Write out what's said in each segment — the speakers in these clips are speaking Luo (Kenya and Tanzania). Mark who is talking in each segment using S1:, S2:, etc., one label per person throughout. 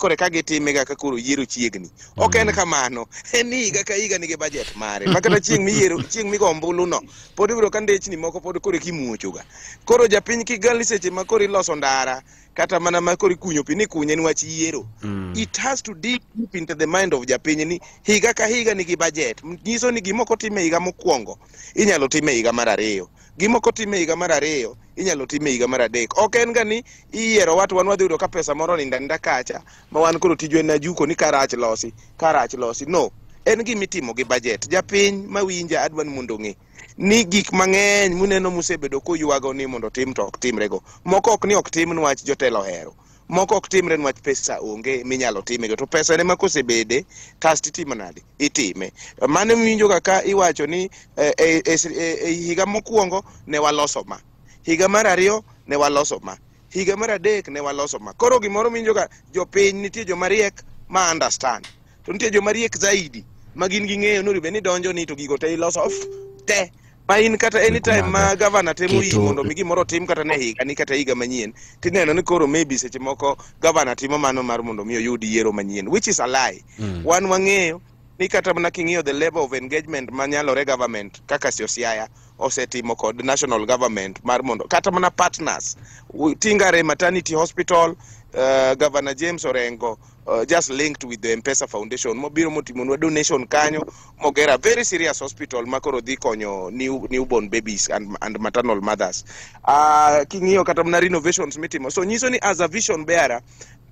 S1: kore ka gitime ga ka koro yiero chiegni. Ok en kamano, en ni higa ka higa nigi budget mare. Ma kata chieng' miyiero, chieng' migo ombulu no, pod ibiro ka ndechni moko pod koro kimuocho ga. Koro japiny kik gal ni seche ma koro iloso ndara, kata mana ma koro ikunyo pi ni kunye niwach yiero. It has to dig deep into the mind of japiny ni higa ka higa nigi budget. Nyiso ni gima ok otim e higa mokwongo, inyalo tim e higa mar ariyo. Gima ok otim e higa mar ariyo, inyalo tim e higa mar adek. Ok en ga ni iyiero wat wan wadhi yudo ka pesa moro oninda ninda kacha, ma wan koro tijwa en ajuko ni karach losi, karach losi. No, en gima itimo gi budget. Japiny mawinja adwa ni mondo ong'e ni gik mang'eny muneno musebedo kuywago ni mondo otim to ok timrego. Moko ok ni ok tim niwach jotelo ohero. Moko ok timre niwach pesa onge minyalo timego. To pesa ne ma kosebede, kasto itimo nade? Itime. Mano miwinjo ga ka iwacho ni e higa mokwongo ne waloso ma. Higa mar ariyo ne waloso ma. Higa mar adek ne waloso ma. Koro gimoro miwinjo ga jopiny nitie joma riek ma understand. To nitie joma riek zaidi ma gin ging'eyo ni onego bed ni donjo ni to gigo te iloso off te. Ma in kata anytime ma governor temo yie mondo mi gimoro otim kata ne higa ni kata higa manyien tineno ni koro maybe seche moko governor timo mano mar mondo mi oyud yiero manyien, which is a lie. Wan wang'eyo ni kata mana king'iyo the level of engagement manyalore government kaka Siaya osetimo kod national government mar mondo kata mana partners Tingare Maternity Hospital, Governor James Orengo just linked with the M-Pesa Foundation mobiro motimonwa donation kanyo mogera very serious hospital ma koro dhi konyo newborn babies and maternal mothers. King'iyo kata mana renovations mitimo, so nyiso ni as a vision bearer,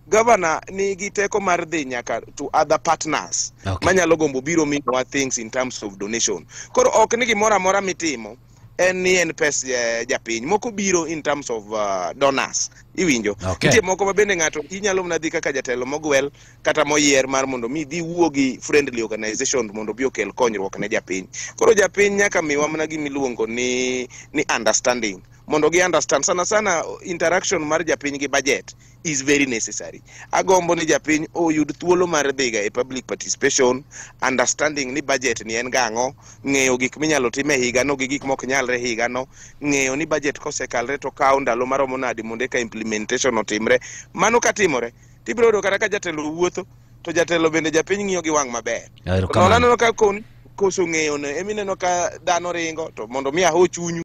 S1: governor nigi teko mar dhi nyaka to other partners manyalo gombo biro miyowa things in terms of donation. Koro ok ni gimoro amora mitimo en ni en pes japiny. Moko biro in terms of donors. Iwinjo? Nitie moko ma bende ng'ato inyalo mana dhi kaka jatelo mogwel kata moyier mar mondo mi dhi wuo gi friendly organization mondo bi okel konyruok ne japiny. Koro japiny nyaka miwa mana gima iluongo ni understanding. Mondo gi understand sana sana interaction mar japiny gi budget is very necessary. Agombo ni japiny oyud thuolo mar dhiga e public participation, understanding ni budget ni en gang'o, ng'eyo gik minyalo tim e higano gi gik mok nyalre higano, ng'eyo ni budget kosekalre to kawo ndalo maromo nade mondo eka implementation otimre. Mano katimore, tibiro yudo kata ka jatelo wuotho, to jatelo bende japiny ng'iyo gi wang' maber.
S2: Erokamano.
S1: Aneno ka koso ng'eyo no emineno ka dhano ringo to mondo mi aho chunyu.